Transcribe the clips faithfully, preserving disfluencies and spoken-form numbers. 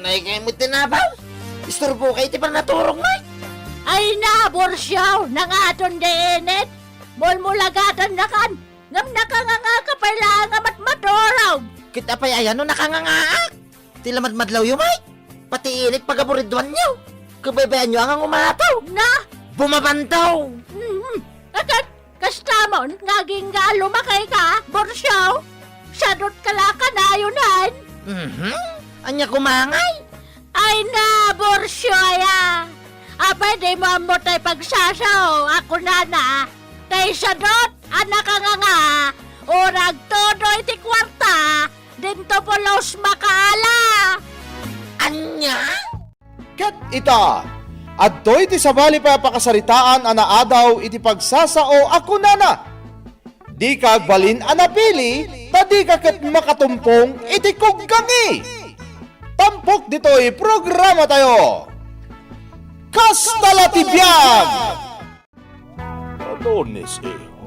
Ay, kayat met ti nabaw. Isturbo kay ti pannaturog, Mike. Ay na, Borcio, nangaton di init. Mulmulagatannakan. Ngem nakanganga ka pay laeng a matmaturog. Ket apay aya no nakangangaak? Ti lamadmadlawyo, Mike. Pati init pagaburidwanyo. Kabaybayanyo a nga umataw. Na? Bumabantaw. Mhm. Akat, kastamon nga agingga a lumakay ka, Borcio? Sadot ka la kanayon. Mhm. Ania koma ngay? Ay na, Borcio aya. Apay dimo ammo tay pagsasao a kunana, tay sadot a nakanganga, o nagtudo iti kuarta, dinto pulos makaala. Ania? Ket ita, adtoy ti sabali pay a pakasaritaan a naadaw iti pagsasao a kunana, "Dika agbalin a napili, ta dika ket makatumpong iti kuggangi." Tampok ditoy programatayo. Kasta la ti biag! Adonis, iho,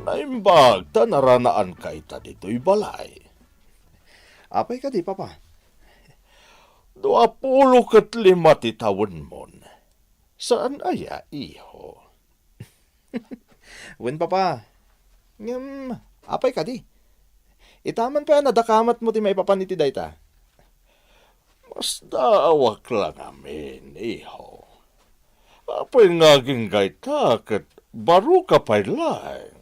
naimbag ta naranaanka ita ditoy balay. Apay kadi, Papa? Duapulo ket lima ti tawenmon. Saan aya, iho? Wen, Papa. Ngem, apay kadi? Ita man pay a nadakamatmo ti maipapan iti dayta. Masdaawak la ngamin, iho. Apay nga agingga ita ket baroka pay laeng?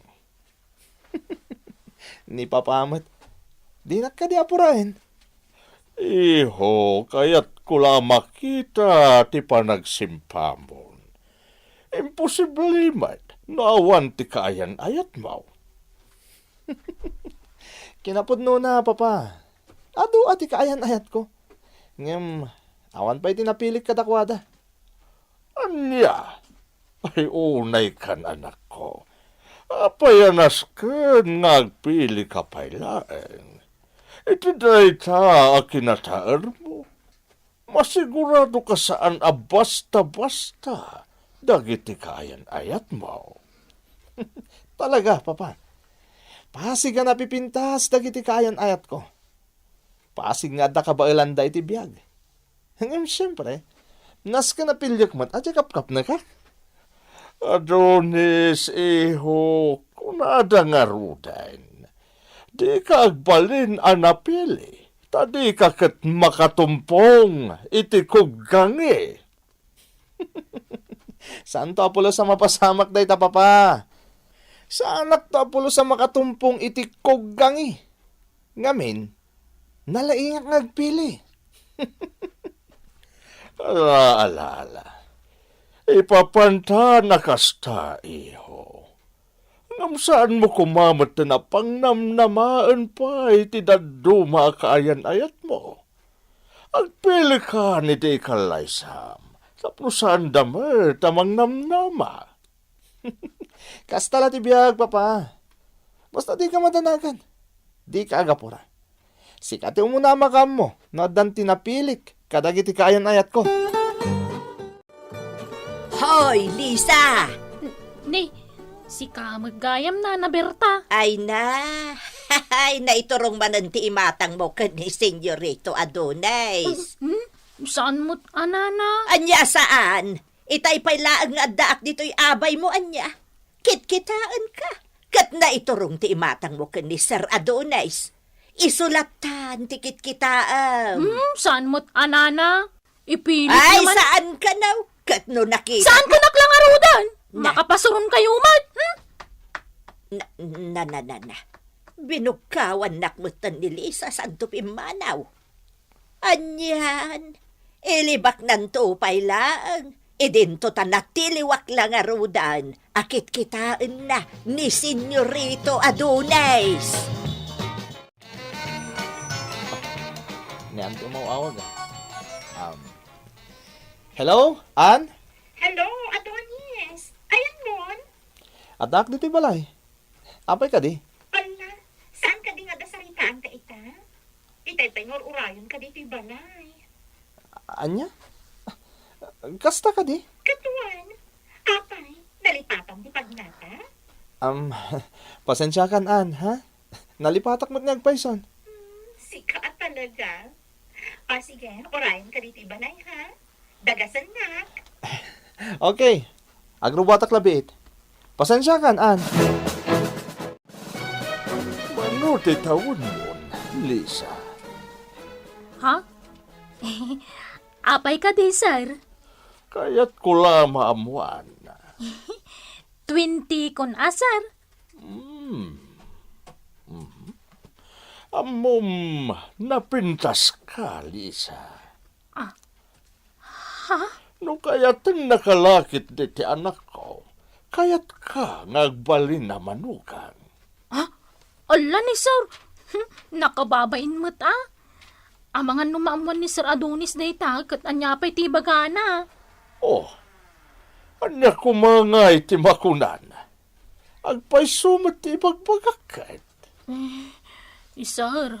Ni Papa met, dinak kadi apuraen. Iho, kayatko la a makita ti panagsimpamon. Imposible met no awan ti kaayan-ayatmo. Kinapudnona, Papa. Adu a ti kaayan-ayatko. Ngem, awan pay ti napilik kadakuada. Ania? Ay, unaykan, anakko. Apay a nasken nga agpilika pay laeng? Iti dayta a kinataermo, masiguradoka saan a basta-basta dagiti kaayan-ayatmo. Talaga, Papa. Pasig a napipintas dagiti kaayan-ayatko. Pasig nga adda kabaelanda iti biag. Ngem siempre, nasken a piliek met a diak kapkapnekak. Adonis, iho, kunada ngaruden, dika agbalin a napili, ta dika ket makatumpong iti kuggangi. Saanto a pulos a mapasamak dayta, Papa. Saanakto a pulos a makatumpong iti kuggangi. Ngamin, nalaingak nga agpili. Ala, ala, ala. Ipapanta a kasta, iho. Ngem saanmo koma met a pangnamnamaen pay ti dadduma a kaayan-ayatmo. Agpilika iti ikallaysam, tapno saanda met a mangnamnama. Kasta la ti biag, Papa. Basta dika madanagan. Dika agapura. Sika ti umuna a makaammo no addan ti napilik kadagiti kaayan-ayatko. Hoy, Lisa! Ni, sika met gayam, Nana Berta. Ay na, ay, naiturong manen ti imatangmo ken ni Senyorito Adonis. Hmm? Saan met a, Nana? Ania saan? Itay pay laeng nga addaak ditoy abaymo, ania? Kitkitaenka. Ket naiturong ti imatangmo ken ni Sir Adonis. Isu lattan ti kitkitaem. Hmm, saan met a, Nana? Ipilit Ay, naman. Saan ka, no? Ket no nakita Saan ko naklangarudan? Na. Makapasuron kayo man, hmm? Na, na, na, na, na. Binugkawannak metten ni Lisa, santo pimmanaw. Anian, ilibaknanto pay laeng, idinto ta natiliwak la ngaruden a kitkitaenna ni Senyorito Adonis. Ni Ann ti umawawag, ah. Um, hello, Ann? Hello, Adonis. Ayanmon? Addaak ditoy balay. Apay kadi? Ala, saan kadi nga adda saritaanta ita? Itay pay nga ur-urayon kadi itoy balay. Ania? Kasta kadi? Katuan. Apay, nalipatam ti pagnata? Um, pasensiakan, Ann, ha? Nalipatak met nga agpayson. Hmm, sika a talaga. Ah, sige, urayen ka ditoy balay, ha? Dagasennak. Okay. Agrubatak labiit. Pasensiakan, Ann. Mano ti tawenmon, Lisa? Ha? Apay kadi, sir? Kayatko la maammuan. Twenty kun a, sir? Hmm. Mhm. Ammom, napintaska, Lisa. Ah. Ha? No kayatennak la ketdi ti anakko, kayatka nga agbalin a manugang. Ah? Ala ni sir! Hmm, nakababain met, ah. Amangan no maammuan ni Sir Adonis dayta, ket ania pay ti ibagana? Oh, ania koma ngay ti makunan? Agpayso met ti ibagbagak ket. Eh, sir.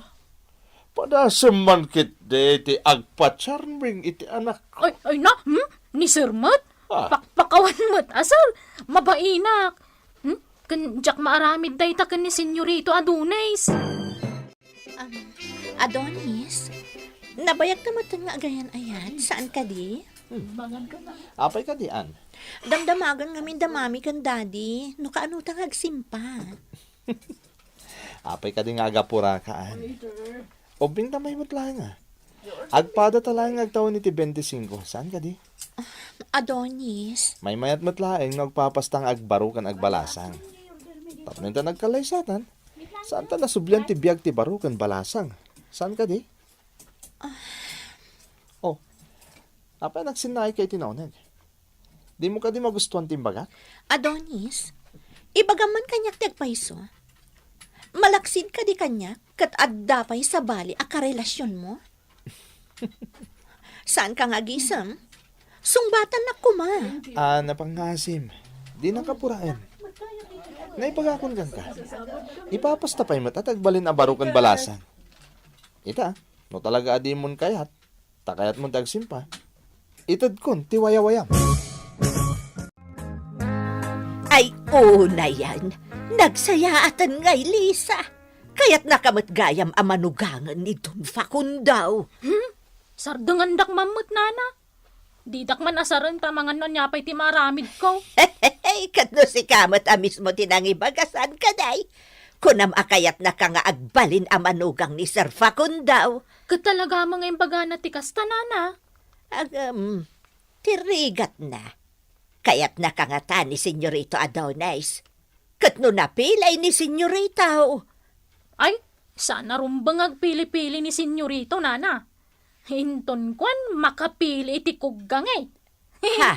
Padasem man ketdi ti agpa-charming iti anakko. Ay, ay na, hmm? Ni sir met? Ah. Pakpakawan met, ah, sir. Mabainak. Hmm? Ken diak maaramid dayta ken ni Senyorito Adonis. Um, Adonis, nabayag ka met nga agayan-ayat, saan kadi? Hmm. Apay kadi, Ann? Damdamagan ngamin da Mami ken Daddy, no kaano ta nga agsimpa. Apay kadi nga agapuraka, Ann? Ubbingta met laeng, ah. Agpada ta laeng nga agtawen iti bente singko, saan kadi? Adonis. Maymayat met laeng no agpapasta nga agbaro ken agbalasang. Tapno inta nagkallaysatan, saan ta nasublian ti biag ti baro ken balasang. Saan kadi? Ah. Oh, apay nagsinnaay ka iti nauneg? Dimo kadi magustuan ti imbagak? Adonis, ibagam man kaniak ti agpayso. Malaksid kadi kaniak ket adda pay sabali a karelasionmo? Saan ka nga agisem? Sungbatannak koma. Ah, napangngaasim. Dinaka puraen. Naibagakon kenka. Ipapasta pay met a ti agbalin a baro ken balasang. Ita, no talaga a dimon kayat, ta kayatmon ti agsimpa, itedkon ti wayawayam. Ay, unayen, nagsayaaten ngay, Lisa. Kayatnaka met gayam a manugangen ni Don Facundo. Hmm? Sardengandak man met, nana. Didak man asaren ta amangan no ania pay ti maaramidko. Ket no sika met a mismo ti nangibaga, saan kadi? Kunam a kayatnaka nga agbalin a manugang ni Sir Facundo. Ket talaga met nga imbagana ti kasta, nana? Agam, ti rigatna. Kayatnaka ngata ni Senyorito Adonis. Ket no napili ni Senyorito. Ay, saan a rumbeng nga agpili-pili ni Senyorito, nana. Inton kuan, makapili iti kuggangay. Ha?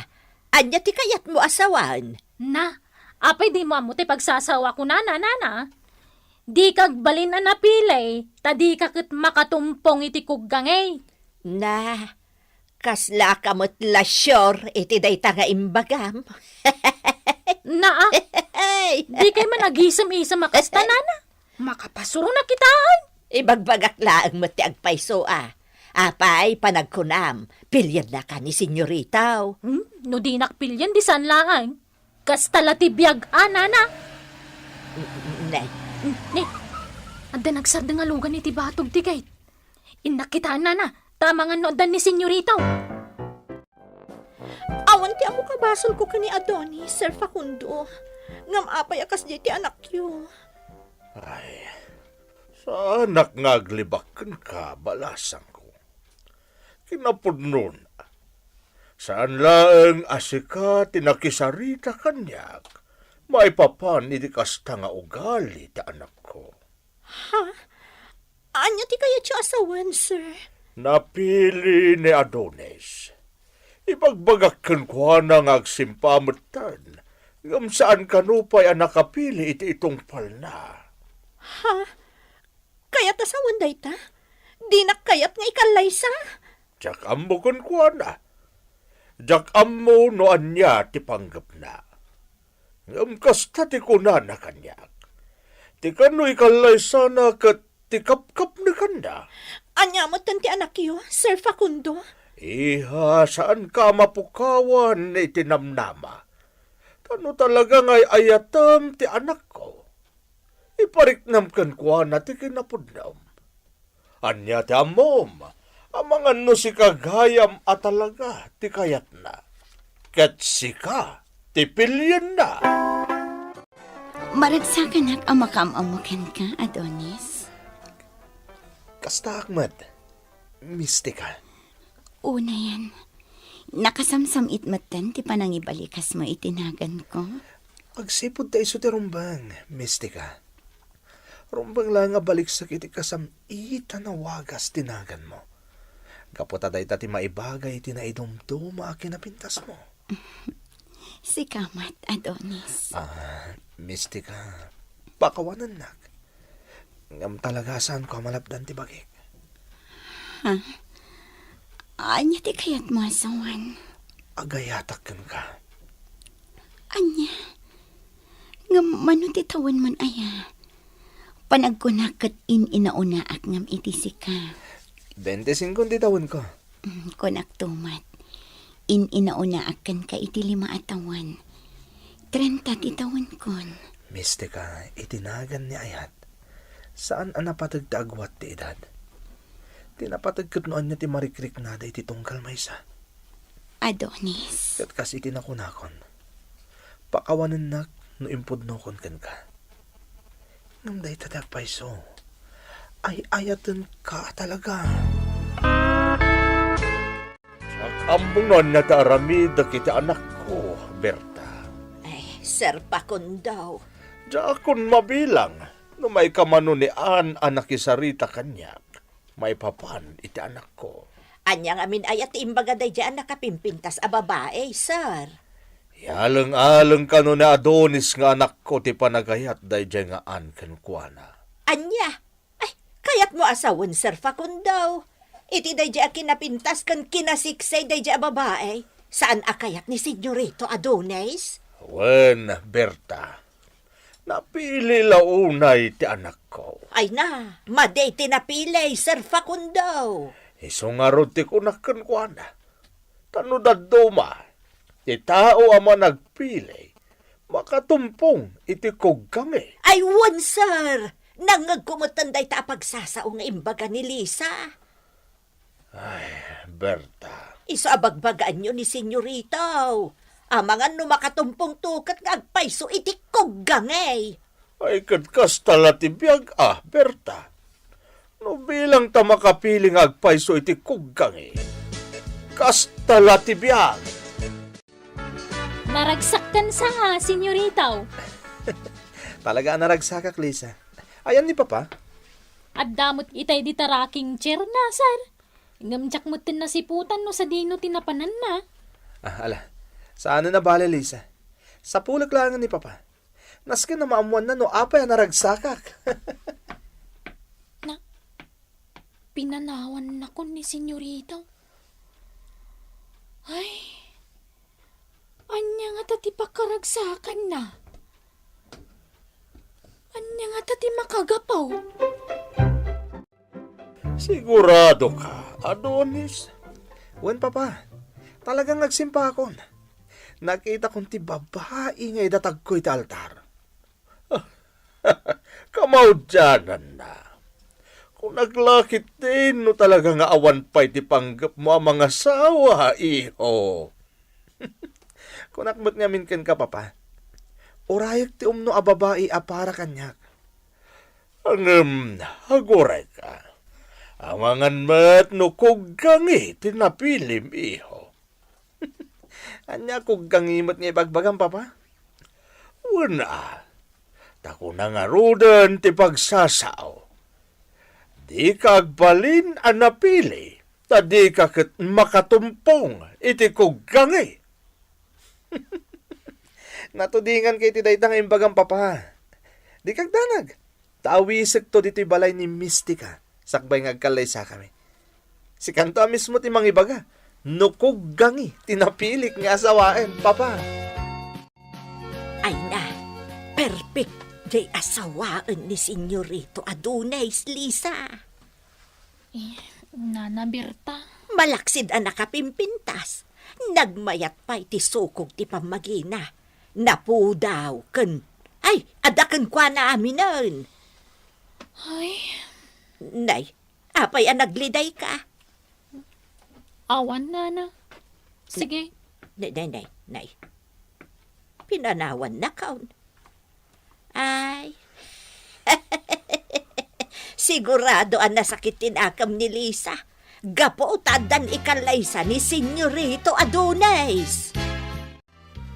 Ania ti kayatmo a sawen? Na, apay dimo ammo ti pagsasawako, nana, nana? Dika agbalin a napili, ta dika ket makatumpong iti kuggangay. Na, kaslaka met la sure iti dayta nga imbagam. Naa, dikay man agisem-isem a kasta, nana. Makapasuronak itaen. Ibagbagak laeng met ti agpayso a. Apay, panagkunam, piliennaka ni Senyorito. Hmm? No dinak pilien, di saan laeng. Kasta la ti biag a, nana. Ne. Ne. Adda nagsardeng a lugan iti batog ti gate. Innak kitaen, nana, ta amangan no addan ni Senyorito. Awan ti ammo a basolko ken ni Adonis, Sir Facundo. Ngem apay a kasdiay ti anakyo? Ay, saanak nga aglibak kenka, balasangko. Kinapudnona, saan laeng a sika ti nakisarita kaniak maipapan iti kasta nga ugali ti anakko. Ha? Ania ti kayatyo a sawen, sir? Napili ni Adonis. Ibagbagak kenkuana nga agsimpa metten, ngem saan kano pay a nakapili iti itungpalna. Ha? Kayat a sawen dayta? Dinak kayat nga ikallaysa. Diak ammo kenkuana. Diak ammo no ania ti panggepna. Ngem kasta ti kunana kaniak, ti kano ikallaysana ket ti kapkapnekanna. Ania metten ti anakyo, Sir Facundo? Iha, saanka a mapukawan iti namnama. Ta no talaga nga ay-ayatem ti anakko, ipariknam kenkuana ti kinapudnam. Ania ti ammom? Amangan no sika gayam a talaga ti kayatna, ket sika ti pilienna. Maragsakanak a makaam-ammo kenka, Adonis. Kastaak met, Mistika. Unayen, nakasamsam-it metten ti panangibalikasmo iti naganko. Agsipud ta isu ti rumbeng, Mistika. Rumbeng laeng a baliksek iti kasam-it a nawagas ti naganmo. Gapu ta dayta ti maibaga iti naidumduma a kinapintasmo. Sika met, Adonis. Ah, Mistika, pakawanennak. Ngem talaga saanko a malapdan ti bagik. Ha? Ania ti kayatmo a sawen? Agayatak kenka. Ania? Ngem mano ti tawenmon aya? Panagkunak ket in-inaunaak ngem iti sika. Bente singko ti tawenko. Mm, kunak to met. In-inaunaak kenka iti lima a tawen. Trenta ti tawenkon. Mistika, iti nagan ni Ayat, saan a napateg ti agwat ti edad. Ti napateg ket no ania ti marikriknada iti tunggal maysa. Adonis. Ket kas iti nakunakon, pakawanennak no impudnokon kenka. Ngem dayta ti agpayso. Ay-ayatenka talaga. Diak ammo no ania ti aramidek iti anakko, Berta. Ay, Sir Facundo. Diakon mabilang no maikkamano ni Ann a nakisarita kaniak maipapan iti anakko. Ania ngamin aya ti imbaga daydiay a nakapimpintas a babai, sir? Yaleng-aleng kano ni Adonis nga anakko ti panagayat daydiay nga Ann kenkuana. Ania? Ay, kayatmo a sawen, Sir Facundo. Iti daydiay a kinapintas ken kinasiksay daydiay a babai, saan a kayat ni Senyorito Adonis? Wen, Berta. Napili la unay ti anakko. Ay na, madi ti napili, Sir Facundo. Isu ngarud ti kunak kenkuana. Ta no dadduma, ti tao a managpili, makatumpong iti kuggangi. Ay, wen, sir. Nangngegko metten dayta a pagsasao nga imbaga ni Lisa. Ay, Berta. Isu a bagbagaanyo ni Senyorito. Amangan no makatumpongto ket nga agpayso iti kuggangi. Ay, ket kasta la ti biag a, Berta. No bilang ta makapili nga agpayso iti kuggangi, kasta la ti biag. Naragsak kenka, Senyorito. Talaga a naragsakak, Lisa. Ayan ni Papa? Adda met itay dita rocking chair na, sir. Ngem diak metten nasiputan no sadino ti napananna. Ah, ala. Saan a nabale, Lisa. Sapulek laeng ni Papa. Nasken a maammoanna no apay a naragsakak. Na, pinanawannakon ni Senyorito. Ay, ania ngata ti pakaragsakanna? Ania ngata ti makagapu? Sigurado ka, Adonis? Wen, Papa. Talagang agsimpakon. Nakitakon ti babai nga idatagko iti altar. Kamaudiananna. Kunak la ketdin no talaga nga awan pay ti panggepmo a mangasawa, iho. Kunak met ngamin kenka, Papa. Urayek ti umno a babai a para kaniak. Ngem, agurayka. Amangan met no kuggangi ti napilim, iho. Ania kuggangi met nga ibagbagam, Papa? Wen a, ta kuna ngaruden ti pagsasao, dika agbalin a napili, ta dika ket makatumpong iti kuggangi. Natudinganka iti dayta nga imbagam, Papa. Dika agdanag. Ta awisekto ditoy balay ni Mistika, sakbay nga agkallaysakami. Sikanto a mismo ti mangibaga, no kuggangi ti napilik nga asawaen, Papa. Ay na, perfect diay asawaen ni Senyorito Adonis, Lisa. Eh, Nana Berta. Malaksid a nakapimpintas. Nagmayat pay ti sukog ti pammagina. Napudaw ken, ay, adda kenkuana aminen. Ay. Nay, apay a naglidayka? Awan, nana. Sige. Nay, nay, nay, nay. Pinanawannakon. Ay. Sigurado a nasakit ti nakam ni Lisa. Gapu ta addan ikallaysa ni Senyorito Adonis.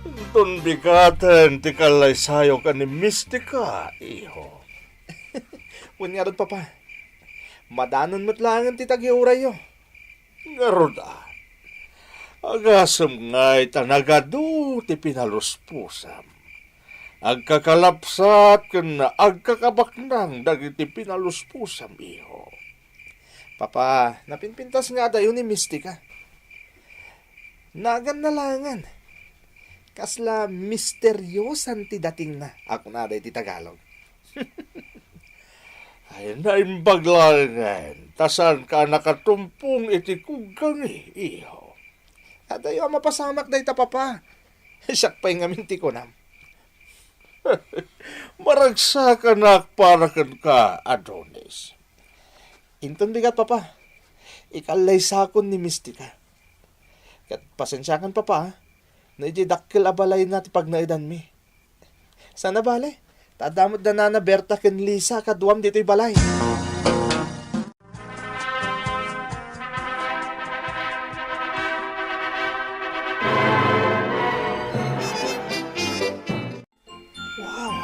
Inton bigaten ti kallaysayo ken ni Mistika, iho. Wen ngarud, Papa. Madanon met laengen ti tagiurayyo. Ngarud, a, agasem ngay ta nagadu ti pinaluspusam. Agkakalapsat ken agkakabaknang dagiti pinaluspusam, iho. Papa, napinpintas nga adayo ni Mistika. Naganna laengen. Kasla misteriosan ti datingna, a kuna daydi Tagalog. Ay, naimbag laengen, ta saanka a nakatumpong iti kuggangi, iho. Adayo a mapasamak dayta, Papa. Siak pay ngamin ti kunam. Maragsakanak para kenka, Adonis. Inton bigat, Papa, ikallaysakon ni Mistika. Ket pasensiakan, Papa, no idiay dakkel a balayna ti pagnaedanmi. Saan a bale, ta adda met da Nana Berta ken Lisa kaduam ditoy balay. Wow!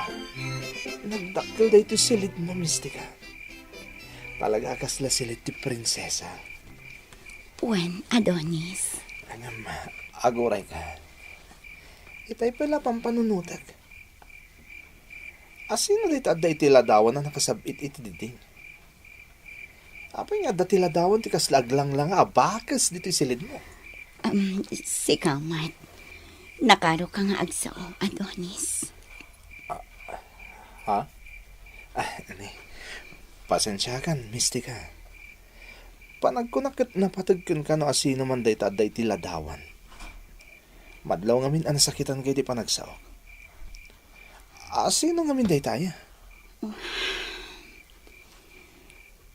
Nagdakkel daytoy silidmo, Mistika. Talaga a kasla silid ti prinsesa. Wen, Adonis. Ngem, agurayka. Itay pay la pampanunotek. Asino dayta adda iti ladawan a nakasab-it iti diding? Apay nga adda ti ladawan ti kasla aglanglanga a bakes ditoy silidmo? Um, sika met. Nakaroka nga agsao, Adonis. Ah, ha? Ah, ani? Pasensiakan, Mistika. Panagkunak ket napateg kenka no asino man dayta adda iti ladawan. Madlaw ngamin a nasakitanka iti panagsaok. Asino ngamin dayta aya?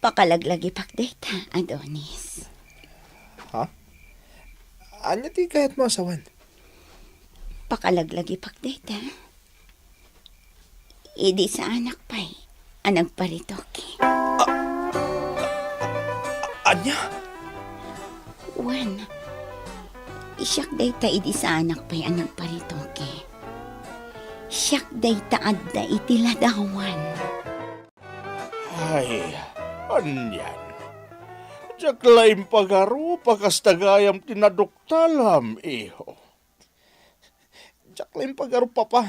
Pakalaglagipak dayta, Adonis. Ha? Ania ti kayatmo a sawen? Pakalaglagipak dayta. Idi saanak pay a nagparitoke. A-, a-, ania? Wen, siak dayta idi saanak pay a nagparitoke. Siak dayta adda iti ladawan. Ay, anian? Diak la impagarup a kasta gayam ti naduktalam, iho. Diak la impagarup, Papa.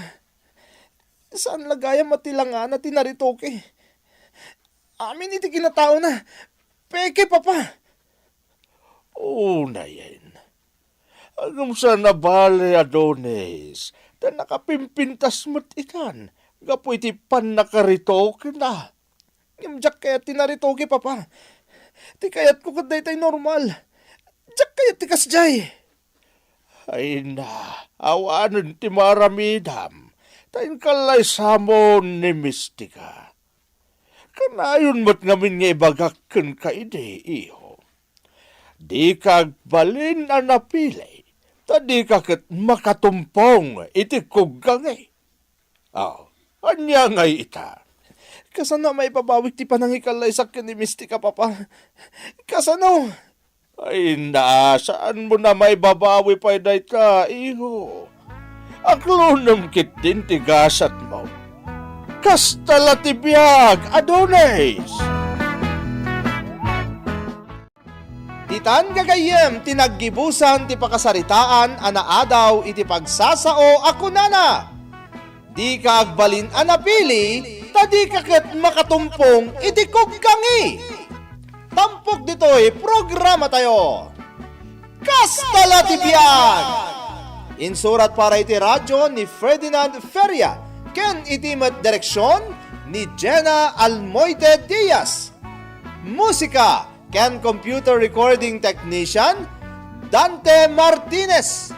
Saan la gayam a ti langana ti naritoke. Amin iti kinataona. Peke, Papa. Unayen. Ngem saan a bale, Adonis, ta nakapimpintas met itan gapu iti pannakaritokena. Ngem diak kayat ti naritoke, Papa. Ti kayatko ket daytay normal. Diak kayat ti kasdiay. Ay na, awanen ti maaramidam, ta inkallaysamon ni Mistika. Kanayon met ngamin nga ibagak kenka idi, iho. Dika agbalin a napili, ta dika ket makatumpong iti kuggangi. Aw, ania ngay ita? Kasano a maibabawik ti panangikallaysakon ni Mistika, Papa? Kasano? Ay na, saanmo na maibabawi pay dayta, iho. Aklonem ketdin ti gasatmo. Kasta la ti biag, Adonis! Ditan gagayyem ti naggibusan ti pakasaritaan a naadaw iti pagsasao a kunana, "Dika agbalin a napili, ta dika ket makatumpong iti kuggangi." Tampok ditoy programatayo. Kasta la ti biag! Insurat para iti radyo ni Ferdinand Feria ken iti met direksion ni Jenna Almoite Diaz. Musika ken computer recording technician, Dante Martinez.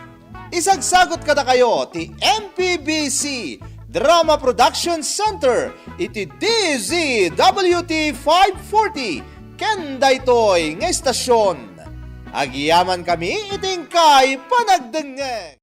Isagsagut kadakayo ti M P B C Drama Production Center iti D Z W T five forty ken daytoy nga istasyon. Agyamankami iti inkay panagdengngeg.